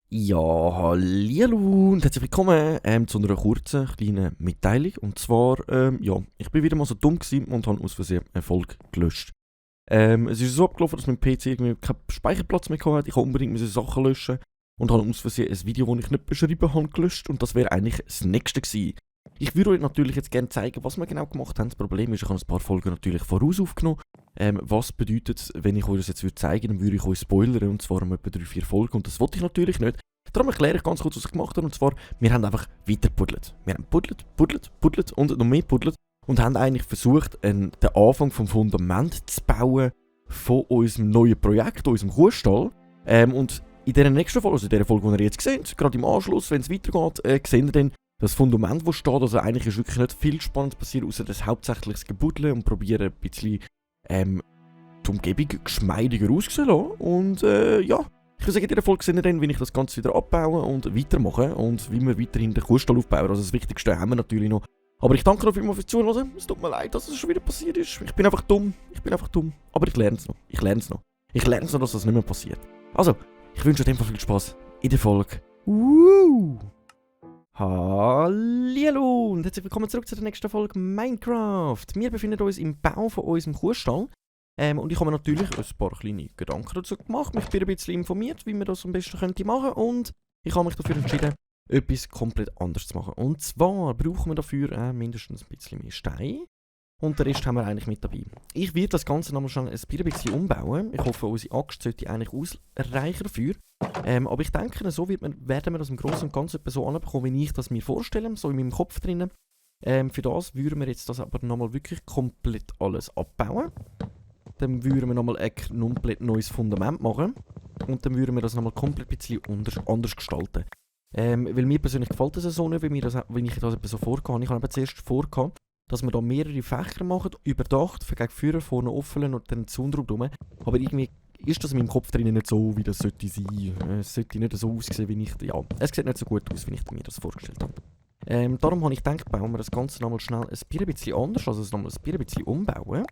Ja, hallihallo und herzlich willkommen zu einer kurzen, kleinen Mitteilung. Und zwar, ich bin wieder mal so dumm gewesen und habe aus Versehen eine Folge gelöscht. Es ist so abgelaufen, dass mein PC irgendwie keinen Speicherplatz mehr hatte. Ich habe unbedingt meine Sachen löschen und habe aus Versehen ein Video, das ich nicht beschrieben habe, gelöscht. Und das wäre eigentlich das nächste gewesen. Ich würde euch natürlich jetzt gerne zeigen, was wir genau gemacht haben. Das Problem ist, ich habe ein paar Folgen natürlich voraus aufgenommen. Was bedeutet es, wenn ich euch das jetzt zeigen würde, dann würde ich euch spoilern, und zwar um etwa 3-4 Folgen, und das wollte ich natürlich nicht. Darum erkläre ich ganz kurz, was ich gemacht habe, und zwar, wir haben einfach weiter puddelt. Wir haben puddelt und noch mehr puddelt und haben eigentlich versucht, den Anfang vom Fundament zu bauen von unserem neuen Projekt, unserem Kuhstall. Und in der nächsten Folge, also in der Folge, die ihr jetzt seht, gerade im Anschluss, wenn es weitergeht, seht ihr dann das Fundament, das steht. Also eigentlich ist wirklich nicht viel Spannendes passiert, außer das hauptsächlich Gebuddeln und probieren ein bisschen die Umgebung geschmeidiger auszusehen lassen. Und ja, ich würde sagen, in dieser Folge sehen wir dann, wie ich das Ganze wieder abbaue und weitermache und wie wir weiterhin den Kuhstall aufbauen. Also das Wichtigste haben wir natürlich noch. Aber ich danke noch vielmals fürs Zuhören. Es tut mir leid, dass es schon wieder passiert ist. Ich bin einfach dumm. Aber ich lerne es noch. Ich lerne es noch, dass das nicht mehr passiert. Also, ich wünsche euch viel Spaß in der Folge. Hallihallo und herzlich willkommen zurück zu der nächsten Folge Minecraft. Wir befinden uns im Bau von unserem Kuhstall. Und ich habe mir natürlich ein paar kleine Gedanken dazu gemacht. Ich bin ein bisschen informiert, wie man das am besten machen könnte. Und ich habe mich dafür entschieden, etwas komplett anderes zu machen. Und zwar brauchen wir dafür mindestens ein bisschen mehr Stein. Und den Rest haben wir eigentlich mit dabei. Ich werde das Ganze nochmal schon ein bisschen umbauen. Ich hoffe, unsere Axt sollte eigentlich ausreichen dafür. Aber ich denke, so werden wir das im Großen und Ganzen so anbekommen, wie ich das mir vorstelle, so in meinem Kopf drinnen. Für das würden wir jetzt das aber nochmal wirklich komplett alles abbauen. Dann würden wir nochmal ein komplett neues Fundament machen. Und dann würden wir das nochmal komplett ein bisschen anders gestalten. Weil mir persönlich gefällt das so nicht, wenn ich das so vorgehe. Ich habe aber zuerst vorgehabt, dass wir da mehrere Fächer machen, überdacht, gegen Führer, vorne offen und dann Zaun drumherum. Aber irgendwie ist das in meinem Kopf drinnen nicht so, wie das sollte sein. Es sollte nicht so aussehen, wie ich... Ja, es sieht nicht so gut aus, wie ich mir das vorgestellt habe. Darum habe ich gedacht, bauen wir das Ganze nochmal schnell ein bisschen anders, also es nochmal ein bisschen umbauen.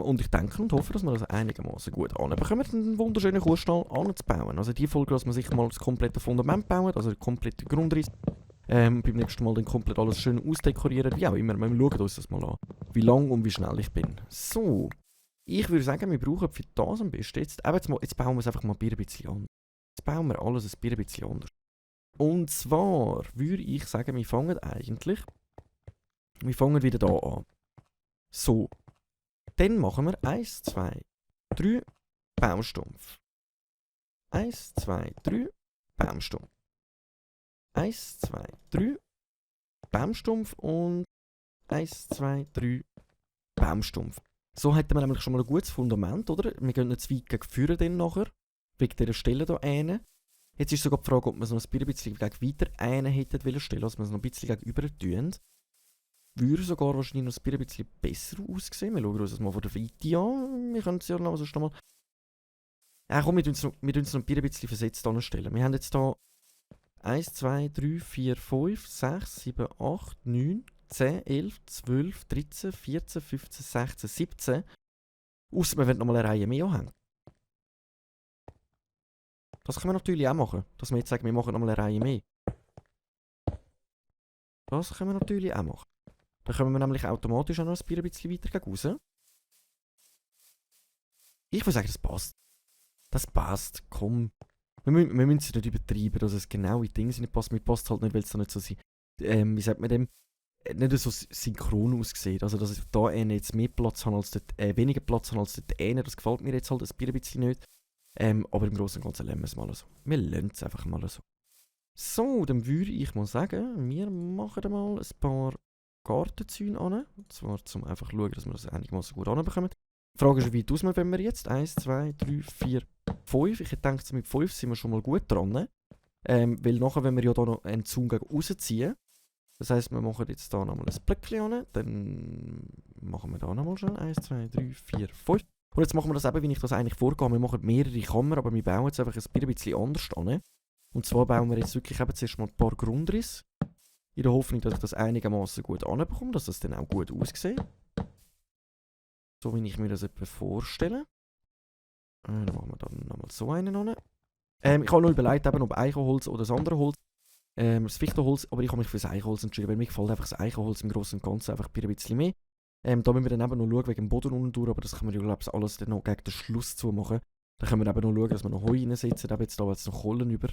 Und ich denke und hoffe, dass wir das einigermaßen gut anbekommen, einen wunderschönen Kuhstall anzubauen. Also die Folge, dass wir sich mal das komplette Fundament bauen, also den kompletten Grundriss. Beim nächsten Mal dann komplett alles schön ausdekorieren, wie auch immer. Wir schauen uns das mal an, wie lang und wie schnell ich bin. So, ich würde sagen, wir brauchen für das am besten jetzt bauen wir es einfach mal ein bisschen anders. Jetzt bauen wir alles ein bisschen anders. Und zwar würde ich sagen, wir fangen wieder da an. So, dann machen wir 1, 2, 3 Baumstumpf. 1, 2, 3 Baumstumpf. 1, 2, 3 Baumstumpf und 1, 2, 3 Baumstumpf. So hätten wir nämlich schon mal ein gutes Fundament, oder? Wir gehen nicht zu weit gegen Führer dann nachher, wegen dieser Stelle hier hinten. Jetzt ist sogar die Frage, ob wir es noch ein bisschen gegen weiter einen hätten wollen stellen, also wir es noch ein bisschen gegenüber tun. Würde sogar wahrscheinlich noch ein bisschen besser aussehen. Wir schauen uns das mal von der Weite an. Wir können es ja noch sonst noch mal... Komm, wir tun es noch ein bisschen versetzt anstellen. Wir haben jetzt hier 1, 2, 3, 4, 5, 6, 7, 8, 9, 10, 11, 12, 13, 14, 15, 16, 17. Ausser wir wollen noch mal eine Reihe mehr anhängen. Das können wir natürlich auch machen. Dass wir jetzt sagen, wir machen noch mal eine Reihe mehr. Das können wir natürlich auch machen. Dann kommen wir nämlich automatisch auch noch ein bisschen weiter gegen raus. Ich würde sagen, das passt. Das passt, komm. Wir müssen es nicht übertreiben, dass es genau in Dinge nicht passt. Mir passt halt nicht, weil es da nicht so wie sagt man dem, nicht so synchron aussieht. Also, dass ich da jetzt mehr Platz habe als dort, weniger Platz habe als dort. Das gefällt mir jetzt halt ein bisschen nicht. Aber im Großen und Ganzen lassen wir es mal so. Wir lassen es einfach mal so. So, dann würde ich mal sagen, wir machen mal ein paar Gartenzäune an. Und zwar, um einfach zu schauen, dass wir das einigermaßen gut anbekommen. Die Frage ist, wie weit ausmachen wir jetzt? 1, 2, 3, 4, 5. Ich denke, mit 5 sind wir schon mal gut dran. Weil nachher, wenn wir ja da noch einen Zaun gegen rausziehen, das heisst, wir machen jetzt hier nochmal ein Blöckchen an, dann machen wir da nochmal schon 1, 2, 3, 4, 5. Und jetzt machen wir das eben, wie ich das eigentlich vorgehe. Wir machen mehrere Kammern, aber wir bauen jetzt einfach ein bisschen anders an. Und zwar bauen wir jetzt wirklich eben zuerst mal ein paar Grundrisse In der Hoffnung, dass ich das einigermaßen gut anbekomme, dass das dann auch gut aussieht. So wie ich mir das etwa vorstelle. Dann machen wir dann nochmal so einen an. Ich habe noch überlegt, eben, ob Eichenholz oder das andere Holz. Das Fichtenholz, aber ich habe mich für das Eichenholz entschieden, weil mir gefällt einfach das Eichenholz im Großen und Ganzen einfach ein bisschen mehr. Da müssen wir dann eben noch schauen wegen dem Boden unten durch, aber das können wir ja, glaube ich, alles dann noch gegen den Schluss zu machen. Dann können wir eben noch schauen, dass wir noch Heu reinsetzen, eben jetzt da jetzt noch Kohlen über,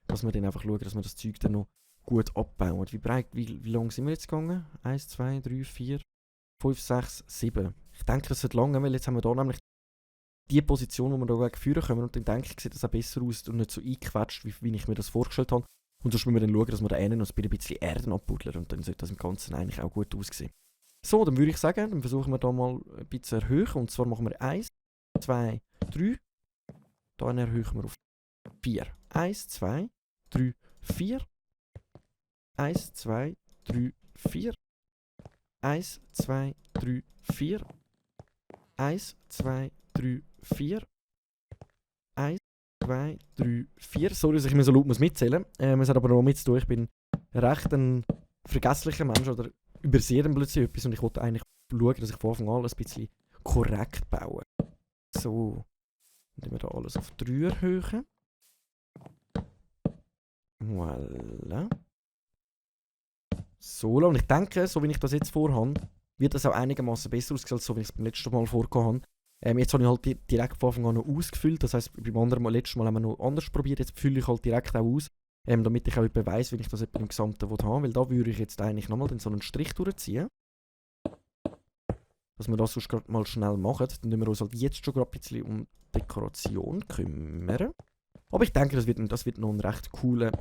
dass wir dann einfach schauen, dass wir das Zeug dann noch gut abbauen. Wie lang sind wir jetzt gegangen? 1, 2, 3, 4, 5, 6, 7. Ich denke, das wird lange, weil jetzt haben wir da nämlich die Position, wo wir da gegen führen können und dann denke ich, sieht das auch besser aus und nicht so eingequetscht, wie ich mir das vorgestellt habe. Und sonst müssen wir dann schauen, dass wir da noch ein bisschen Erden abbuddeln und dann sollte das im Ganzen eigentlich auch gut aussehen. So, dann würde ich sagen, dann versuchen wir da mal ein bisschen zu erhöhen. Und zwar machen wir 1, 2, 3. Dann erhöhen wir auf 4. 1, 2, 3, 4. 1, 2, 3, 4. 1, 2, 3, 4. 1, 2, 3, 4. 1, 2, 3, 4. Sorry, dass ich mir so laut mitzählen muss. Es hat aber noch mit zu tun. Ich bin recht ein vergesslicher Mensch oder übersehe dann plötzlich etwas und ich wollte eigentlich schauen, dass ich von Anfang an ein bisschen korrekt baue. So. Dann wir da alles auf 3 erhöhen. Voilà. So, und ich denke, so wie ich das jetzt vorhabe, wird das auch einigermaßen besser aussehen, als so wie ich es beim letzten Mal vorgehabt habe. Jetzt habe ich halt direkt von Anfang an noch ausgefüllt. Das heisst, beim anderen letzten Mal haben wir noch anders probiert. Jetzt fülle ich halt direkt auch aus. Damit ich auch weiss, wie ich das im Gesamten haben will. Weil da würde ich jetzt eigentlich nochmal so einen Strich durchziehen. Dass wir das sonst gerade mal schnell machen. Dann müssen wir uns halt jetzt schon gerade ein bisschen um Dekoration kümmern. Aber ich denke, das wird noch ein recht cooler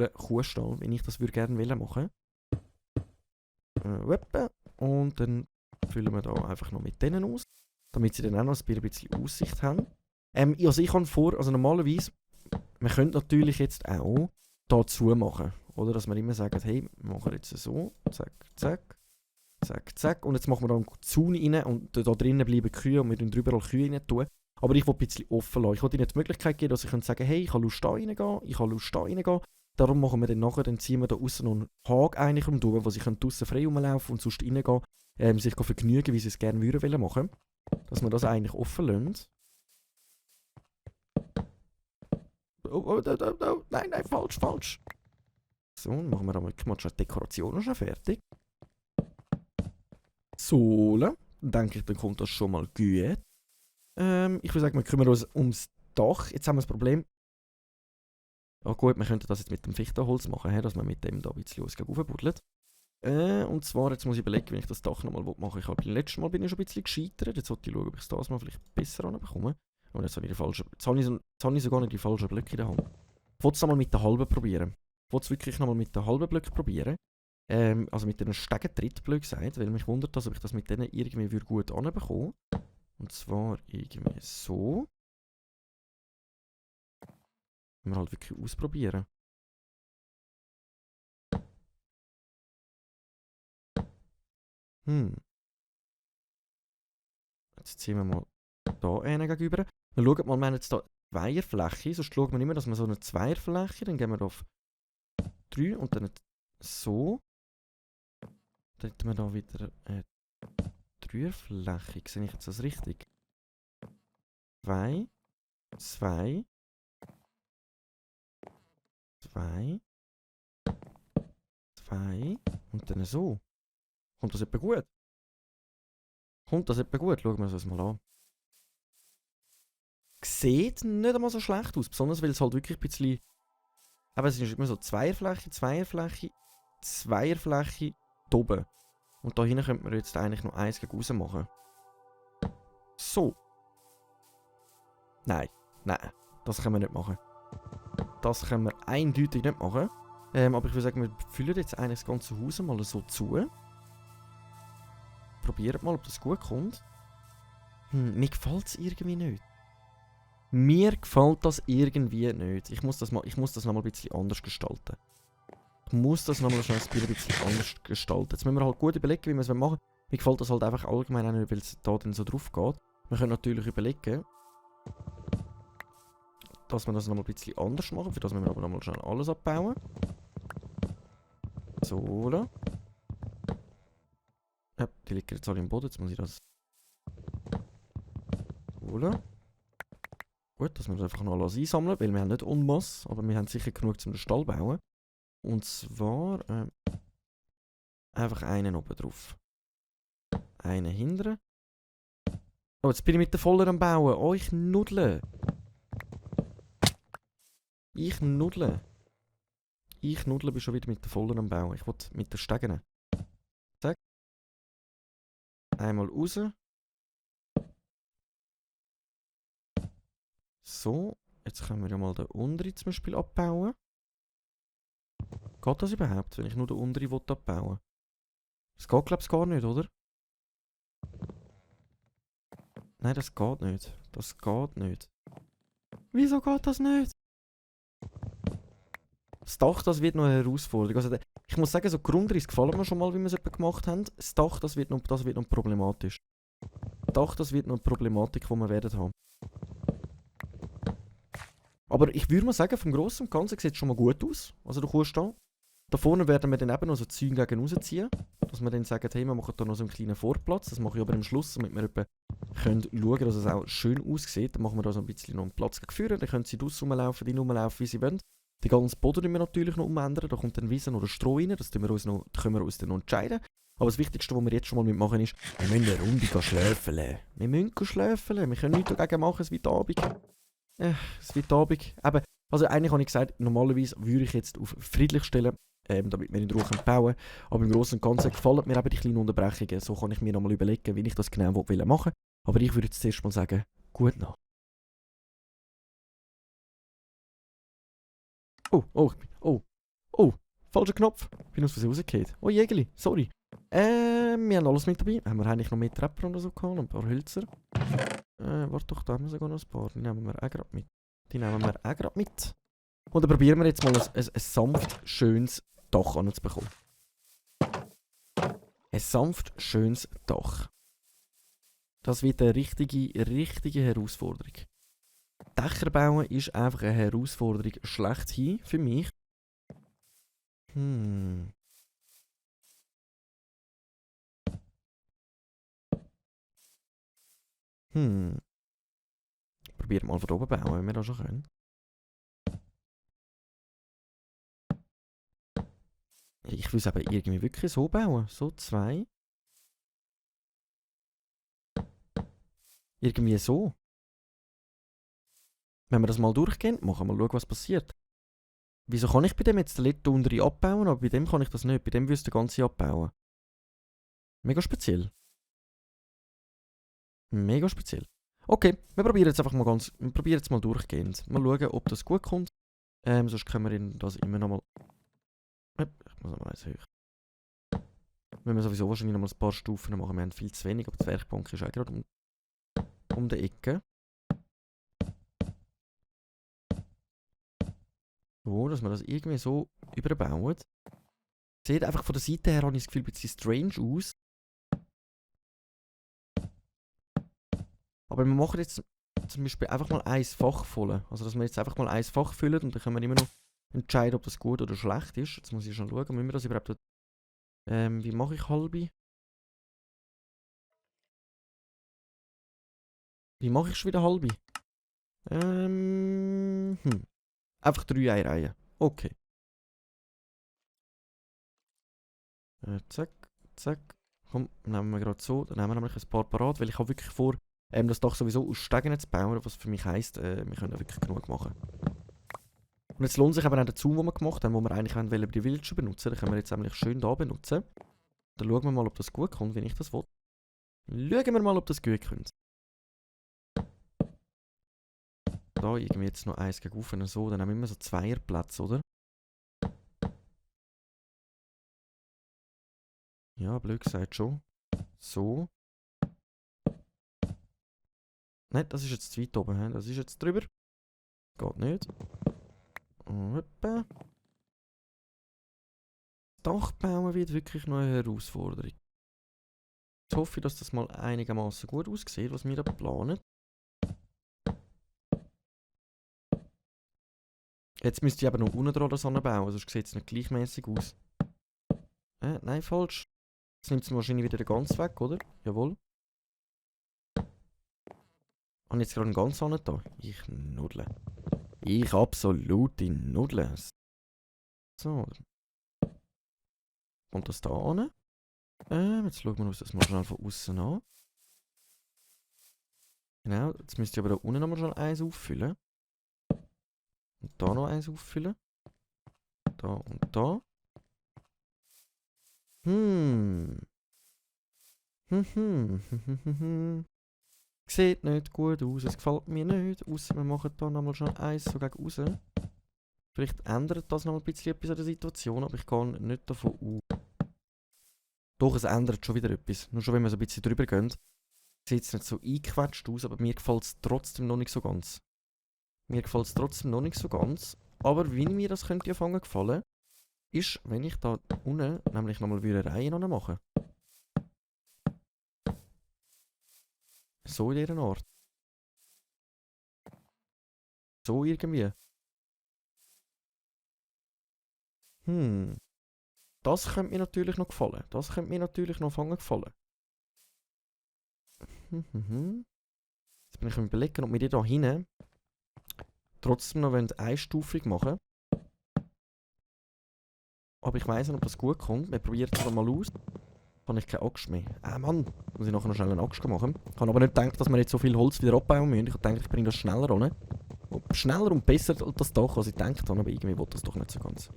Kuhstall, wenn ich das gerne machen würde. Und dann füllen wir da einfach noch mit denen aus. Damit sie dann auch noch ein bisschen Aussicht haben. Also ich habe vor, also normalerweise, man könnte natürlich jetzt auch dazu machen. Oder dass wir immer sagen, hey, wir machen jetzt so, zack, zack, zack, zack. Und jetzt machen wir da einen Zaun rein und da drinnen bleiben Kühe und wir tun drüber Kühe rein tun. Aber ich will ein bisschen offen lassen. Ich will ihnen die Möglichkeit geben, dass ich sagen, hey, ich habe Lust da reingehen, ich habe Lust da reingehen. Darum machen wir dann nachher, dann ziehen wir da außen noch einen Haken eigentlich wo sie draussen frei rumlaufen und sonst reingehen, sich vergnügen, wie sie es gerne würden machen. Dass wir das eigentlich offen lassen. Oh, nein, falsch. So, dann machen wir dann mal die Dekoration schon fertig. Sohle. Dann denke ich, dann kommt das schon mal gut. Ich würde sagen, wir kümmern uns ums Dach. Jetzt haben wir das Problem. Ja gut, wir könnten das jetzt mit dem Fichtenholz machen, dass wir mit dem da ein bisschen aufbuddelt. Und zwar, jetzt muss ich überlegen, wenn ich das Dach nochmal machen will. Beim letzten Mal bin ich schon ein bisschen gescheitert. Jetzt sollte ich schauen, ob ich es das mal vielleicht besser anbekomme. Und jetzt habe ich sogar nicht die falschen Blöcke in der Hand. Ich wollte es nochmal mit den halben probieren. Ich wollte es wirklich nochmal mit den halben Blöcken probieren. Also mit den Stegentrittblöcken gesagt, weil mich wundert, ob ich das mit denen irgendwie gut anbekomme. Und zwar irgendwie so. Wir halt wirklich ausprobieren. Jetzt ziehen wir mal da einen gegenüber. Wir schauen mal, wir haben jetzt hier Zweierfläche. Sonst schauen wir immer, dass wir so eine Zweierfläche, dann gehen wir auf 3 und dann so. Dann hätten wir da wieder eine Dreierfläche. Sehe ich jetzt das richtig? 2, 2, 2, 2 und dann so. Kommt das etwa gut? Schauen wir uns das mal an. Sieht nicht einmal so schlecht aus, besonders weil es halt wirklich ein bisschen... Aber es ist immer so Zweierfläche, Zweierfläche, Zweierfläche, oben. Und da hinten könnte man jetzt eigentlich noch eins gegen raus machen. So. Nein, das können wir nicht machen. Das können wir eindeutig nicht machen. Aber ich würde sagen, wir füllen jetzt eigentlich das ganze Haus mal so zu. Probiert mal, ob das gut kommt. Mir gefällt es irgendwie nicht. Mir gefällt das irgendwie nicht. Ich muss das noch mal ein bisschen anders gestalten. Ich muss das noch mal ein bisschen anders gestalten. Jetzt müssen wir halt gut überlegen, wie wir es machen. Mir gefällt das halt einfach allgemein auch nicht, weil es da dann so drauf geht. Wir können natürlich überlegen, dass wir das noch mal ein bisschen anders machen. Für das müssen wir aber noch mal schnell alles abbauen. So, da. Ja, die liegen jetzt alle im Boden. Jetzt muss ich das... So, da. Gut, dass wir das einfach noch alles einsammeln, weil wir haben nicht en masse, aber wir haben sicher genug zum Stall zu bauen. Und zwar... einfach einen oben drauf. Einen hinten. Oh, jetzt bin ich mit der Voller am Bauen. Oh, ich nudle. Ich nudle. Ich nudle, bin schon wieder mit der Voller am Bauen. Ich will mit der Stegen. Zack. Einmal raus. So. Jetzt können wir ja mal den unteren zum Beispiel abbauen. Geht das überhaupt, wenn ich nur den unteren abbauen will? Das geht, glaube ich, gar nicht, oder? Nein, das geht nicht. Das geht nicht. Wieso geht das nicht? Das Dach, das wird noch eine Herausforderung. Also, ich muss sagen, so Grundriss gefallen mir schon mal, wie wir es gemacht haben. Das Dach, das wird noch problematisch. Das Dach, das wird noch eine Problematik, die wir werden haben. Aber ich würde mal sagen, vom Grossen und Ganzen sieht es schon mal gut aus. Also du kannst da vorne werden wir dann eben noch so Zäune gegen rausziehen. Dass wir dann sagen, hey, wir machen da noch so einen kleinen Vorplatz. Das mache ich aber am Schluss, damit wir etwa können schauen, dass es auch schön aussieht. Dann machen wir da so ein bisschen noch einen Platz geführt. Dann können sie draussen rumlaufen, die rumlaufen, wie sie wollen. Den ganzen Boden müssen wir natürlich noch umändern. Da kommt dann Wiesen oder Stroh rein. Das können wir uns dann noch entscheiden. Aber das Wichtigste, was wir jetzt schon mal mitmachen, ist, wir müssen eine Runde schlöfeln. Wir müssen schlöfeln. Wir können nichts dagegen machen, es wird Abend. Es wird Abend. Eben, also eigentlich habe ich gesagt, normalerweise würde ich jetzt auf friedlich stellen, damit wir in Ruhe bauen können. Aber im Großen und Ganzen gefallen mir eben die kleinen Unterbrechungen. So kann ich mir nochmal überlegen, wie ich das genau machen will. Aber ich würde jetzt zuerst mal sagen, gut Nacht. Oh, falscher Knopf. Ich bin aus Versehen rausgefallen. Oh, Jägerli, sorry. Wir haben alles mit dabei. Haben wir eigentlich noch mehr Treppen oder so gehabt? Ein paar Hölzer. Warte doch, da haben wir sogar noch ein paar. Die nehmen wir auch gerade mit. Und dann probieren wir jetzt mal ein sanft, schönes Dach anzubekommen. Ein sanft, schönes Dach. Das wird eine richtige Herausforderung. Dächer bauen ist einfach eine Herausforderung schlechthin für mich. Probieren mal von oben bauen, wenn wir das schon können. Ich will es aber irgendwie wirklich so bauen. So 2. Irgendwie so. Wenn wir das mal durchgehen, machen wir mal schauen, was passiert. Wieso kann ich bei dem jetzt den letzten untere abbauen, aber bei dem kann ich das nicht. Bei dem wirst du den ganzen abbauen. Mega speziell. Mega speziell. Okay, wir probieren jetzt einfach mal mal durchgehend. Mal schauen, ob das gut kommt. Sonst können wir das immer noch mal... Ich muss noch eins höher. Wenn wir sowieso wahrscheinlich noch mal ein paar Stufen machen. Wir haben viel zu wenig, aber die Werkbank ist auch gerade um die Ecke. So, dass wir das irgendwie so überbauen. Sieht einfach von der Seite her, habe ich das Gefühl, ein bisschen strange aus. Aber wir machen jetzt zum Beispiel einfach mal ein Fach voll. Also, dass wir jetzt einfach mal ein Fach füllen und dann können wir immer noch entscheiden, ob das gut oder schlecht ist. Jetzt muss ich schon schauen, müssen wir das überhaupt... wie mache ich halbe? Wie mache ich schon wieder halbe? Einfach 3 Einreihen. Okay. Zack, zack. Komm, nehmen wir gerade so. Dann nehmen wir nämlich ein paar parat, weil ich habe wirklich vor, das Dach sowieso aus Stegen zu bauen, was für mich heisst, wir können da wirklich genug machen. Und jetzt lohnt sich aber auch der Zaun, den wir gemacht haben, wo wir eigentlich wollen, die Villager benutzen. Den können wir jetzt nämlich schön da benutzen. Dann schauen wir mal, ob das gut kommt, wenn ich das will. Schauen wir mal, ob das gut kommt. Da irgendwie jetzt noch eins gegen oben so, dann haben wir immer so Zweierplätze, oder? Ja, blöd gesagt schon. So. Nein, das ist jetzt zu weit oben. Das ist jetzt drüber. Geht nicht. Das Dach bauen wird wirklich noch eine Herausforderung. Jetzt hoffe ich, dass das mal einigermaßen gut aussieht, was wir da planen. Jetzt müsst ihr aber noch unten dran das bauen, sonst sieht es nicht gleichmäßig aus. Nein, falsch. Jetzt nimmt es wahrscheinlich wieder den ganz weg, oder? Jawohl. Habe ich jetzt gerade einen ganz anderen da? Ich nudle. Ich absolute Nudle. So. Kommt das da an? Jetzt schauen wir uns das mal schnell von außen an. Genau, jetzt müsst ihr aber da unten nochmal schnell eins auffüllen. Und da noch eins auffüllen. Da und da. Sieht nicht gut aus, es gefällt mir nicht. Ausser wir machen da nochmal schon eins so gegen raus. Vielleicht ändert das noch ein bisschen etwas an der Situation, aber ich gehe nicht davon aus. Doch, es ändert schon wieder etwas. Nur schon wenn wir so ein bisschen drüber gehen, sieht es nicht so eingequetscht aus, aber mir gefällt es trotzdem noch nicht so ganz. Aber wie mir das könnte anfangen gefallen, ist, wenn ich da unten nämlich nochmal eine Reihe machen. So in dieser Art. So irgendwie. Das könnte mir natürlich noch gefallen. Das könnte mir natürlich noch gefallen. Jetzt bin ich am Überlegen, ob wir die da hinten trotzdem noch einstufig machen. Aber ich weiss nicht, ob das gut kommt. Wir probieren es mal aus. Habe ich keine Axt mehr. Mann, muss ich nachher noch schnell eine Axt machen. Ich habe aber nicht gedacht, dass wir jetzt so viel Holz wieder abbauen müssen. Ich dachte, ich bringe das schneller an. Schneller und besser als das Dach, was ich gedacht habe. Aber irgendwie will das doch nicht so ganz.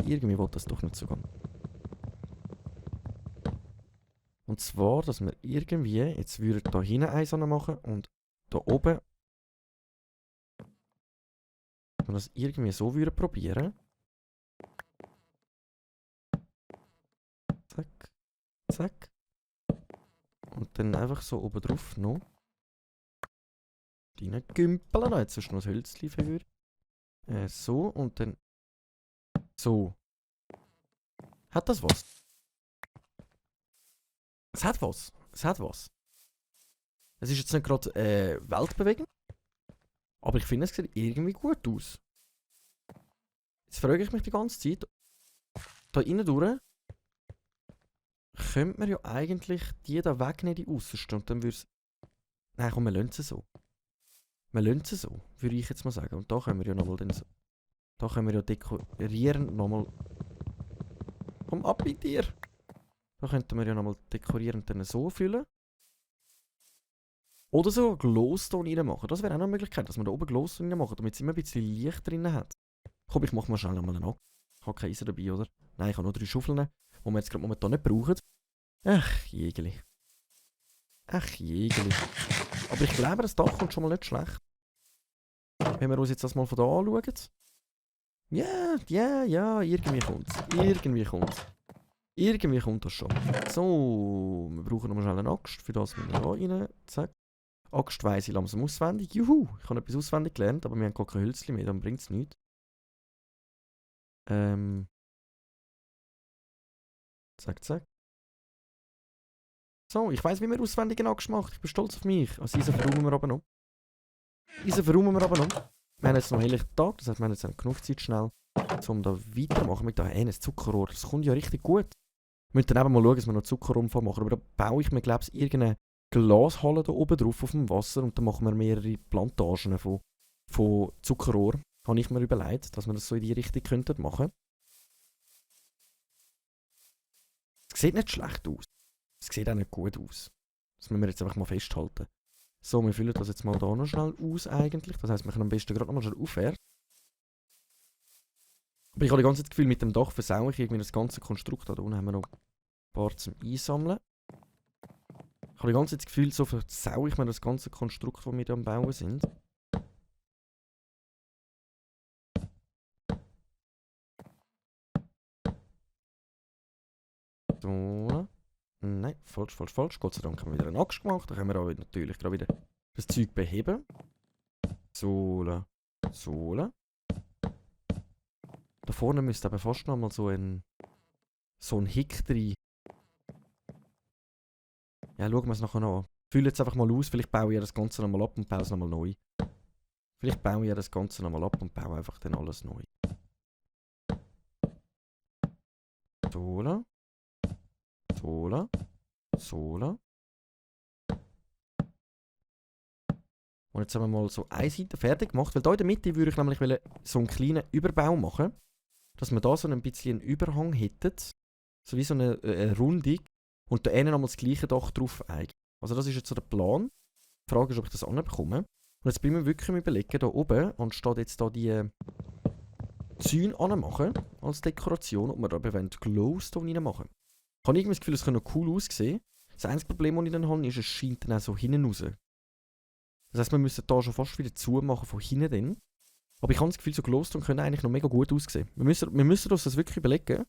Und zwar, dass wir irgendwie, jetzt würden da hinten eins machen und da oben, wenn wir das irgendwie so würden probieren. Zack, zack. Und dann einfach so oben drauf noch. Die Gümpeln da, jetzt ist noch das Hölzchen für. So und dann so. Hat das was? Es hat was. Es ist jetzt nicht gerade weltbewegend. Aber ich finde, es sieht irgendwie gut aus. Jetzt frage ich mich die ganze Zeit. Da innen durch könnte man ja eigentlich die da wegnehmen, die Aussenste. Und dann würde es. Nein, komm, wir lassen sie so. Würde ich jetzt mal sagen. Und da können wir ja nochmal den so. Da können wir ja dekorieren nochmal. Komm ab bei dir! Da könnten wir ja nochmal dekorieren und dann so füllen. Oder so Glowstone rein machen. Das wäre auch noch eine Möglichkeit, dass wir da oben Glowstone rein machen, damit es immer ein bisschen Licht drin hat. Komm, ich mache mal schnell nochmal einen Axt. Ich habe kein Eisen dabei, oder? Nein, ich habe nur 3 Schaufeln, die wir jetzt gerade momentan nicht brauchen. Ach, Jägeli. Aber ich glaube, das Dach kommt schon mal nicht schlecht. Wenn wir uns jetzt das mal von da anschauen. Ja, irgendwie kommt's. Irgendwie kommt das schon. So, wir brauchen nochmal schnell eine Axt, für das wir da rein. Zack. Axt weiss ich langsam auswendig. Juhu, ich habe etwas auswendig gelernt, aber wir haben gar kein Hölzchen mehr, dann bringt es nichts. Zack. So, ich weiss, wie man auswendig eine Axt macht. Ich bin stolz auf mich. Also Eisen verräumen wir aber noch. Wir haben jetzt noch einen helllichen Tag, das heißt, wir haben jetzt genug Zeit schnell, um da weitermachen mit einem Zuckerrohr. Das kommt ja richtig gut. Wir müssen dann eben mal schauen, dass wir noch Zuckerrohr machen. Aber da baue ich mir, glaube ich, irgendeine Glashalle da oben drauf auf dem Wasser und dann machen wir mehrere Plantagen von Zuckerrohr. Habe ich mir überlegt, dass wir das so in die Richtung könnten machen. Es sieht nicht schlecht aus. Es sieht auch nicht gut aus. Das müssen wir jetzt einfach mal festhalten. So, wir füllen das jetzt mal da noch schnell aus eigentlich. Das heisst, wir können am besten gerade noch mal schnell aufwärts. Aber ich habe die ganze Zeit das Gefühl, mit dem Dach versaue ich irgendwie das ganze Konstrukt. Da unten haben wir noch ein paar zum Einsammeln. Ich habe die ganze Zeit das Gefühl, so versaue ich mir das ganze Konstrukt, das wir hier am Bauen sind. So. Nein, falsch. Gott sei Dank haben wir wieder eine Axt gemacht. Da können wir auch natürlich gerade wieder das Zeug beheben. So. Da vorne müsste aber fast noch mal so ein Hick drin. Ja, schauen wir es nachher noch an. Fülle jetzt einfach mal aus. Vielleicht baue ich das Ganze nochmal ab und baue es nochmal neu. Vielleicht baue ich das Ganze nochmal ab und baue einfach dann alles neu. So. So la. So la. Und jetzt haben wir mal so eine Seite fertig gemacht, weil hier in der Mitte würde ich nämlich so einen kleinen Überbau machen, dass wir da so ein bisschen einen Überhang hätten, so wie so eine Rundung und da innen nochmal das gleiche Dach drauf eigentlich. Also das ist jetzt so der Plan. Die Frage ist, ob ich das anbekomme. Und jetzt bin ich mir wirklich am Überlegen, da oben, anstatt jetzt da die Zäune anmachen als Dekoration, ob wir da eben Glowstone reinmachen. Ich habe irgendwie das Gefühl, es könnte noch cool aussehen. Das einzige Problem, das ich dann habe, ist, es scheint dann auch so hinten raus. Das heisst, wir müssen da schon fast wieder zumachen von hinten dann. Aber ich habe das Gefühl, so Glowstone können eigentlich noch mega gut aussehen. Wir müssen uns das wirklich überlegen.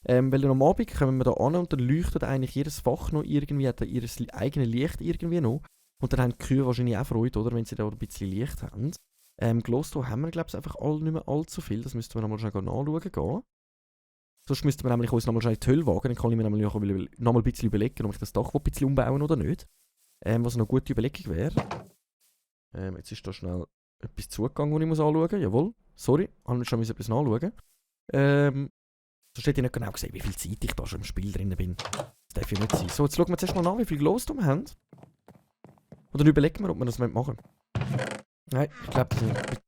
Weil dann am Abend kommen wir da an und dann leuchtet eigentlich jedes Fach noch irgendwie, hat ihr eigenes Licht irgendwie noch. Und dann haben die Kühe wahrscheinlich auch Freude, oder, wenn sie da ein bisschen Licht haben. Glowstone haben wir, glaube ich, einfach nicht mehr allzu viel. Das müssten wir nochmal schnell nachschauen gehen. Sonst müssten wir nämlich uns nochmal schnell in die Hölle wagen. Dann kann ich mir nämlich noch mal ein bisschen überlegen, ob ich das Dach ein bisschen umbauen oder nicht. Was eine gute Überlegung wäre. Jetzt ist da schnell etwas zugegangen, das ich anschauen muss. Jawohl. Sorry, habe ich schon etwas nachschauen. Sonst hätte ich nicht genau gesehen, wie viel Zeit ich da schon im Spiel drin bin. Das darf ja nicht sein. So, jetzt schauen wir zuerst mal nach, wie viel Glowstone wir haben. Und dann überlegen wir, ob wir das machen wollen. Nein, ich glaube, das ist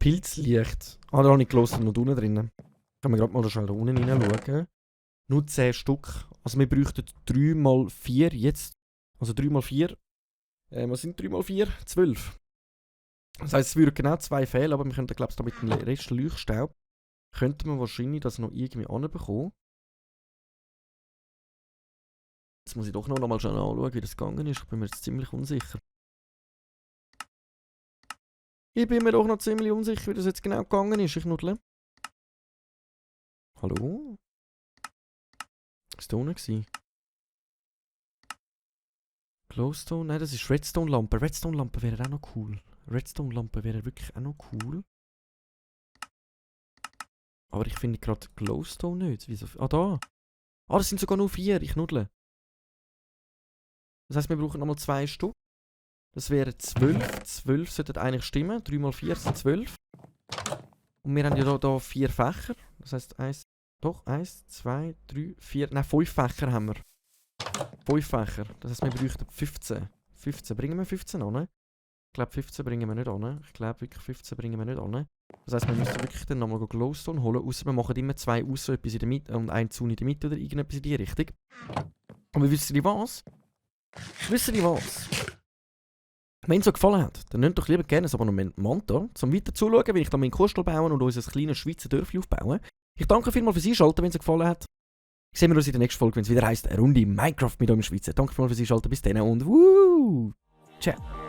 Pilzlicht. Ah, da habe ich Glowstone noch unten drin. Können wir gerade mal schnell da unten reinschauen. Nur 10 Stück. Also wir bräuchten 3x4 jetzt. Also 3x4. Was sind 3x4? 12. Das heisst, es würden genau 2 fehlen, aber wir könnten, glaube ich, da mit dem Rest Leuchtstaub könnte man wahrscheinlich das noch irgendwie anbekommen. Jetzt muss ich doch noch mal schnell anschauen, wie das gegangen ist. Ich bin mir jetzt ziemlich unsicher. Ich bin mir doch noch ziemlich unsicher, wie das jetzt genau gegangen ist. Ich nudle. Hallo? Was war da unten? Glowstone? Nein, das ist Redstone-Lampe. Redstone-Lampe wäre auch noch cool. Redstone-Lampe wäre wirklich auch noch cool. Aber ich finde gerade Glowstone nicht. Wieso? Ah, da. Ah, das sind sogar nur 4. Ich nudle. Das heisst, wir brauchen nochmal 2 Stück. Das wären 12. 12 sollten eigentlich stimmen. 3x4 sind 12. Und wir haben ja hier 4 Fächer. Das heisst, 1, 2, 3, 4. Nein, 5 Fächer haben wir. 5 Fächer. Das heisst, wir bräuchten 15. 15. Bringen wir 15 an? Ich glaube, 15 bringen wir nicht an. Ich glaube wirklich, 15 bringen wir nicht an. Das heisst, wir müssen wirklich dann nochmal Glowstone holen. Ausser wir machen immer 2 raus, etwas in der Mitte und ein Zaun in der Mitte oder irgendetwas in die Richtung. Aber wisst ihr was? Wisst ihr was? Wenn es euch gefallen hat, dann nehmt doch lieber gerne ein Abonnement da, um weiter zuzuschauen, wie ich dann meinen Kuhstall bauen und unser kleines Schweizer Dörfli aufbauen. Ich danke vielmals fürs Einschalten, wenn es euch gefallen hat. Sehen wir uns in der nächsten Folge, wenn es wieder heisst, eine Runde Minecraft mit eurem Schweizer. Danke vielmals fürs Einschalten, bis dann und wuhu! Ciao!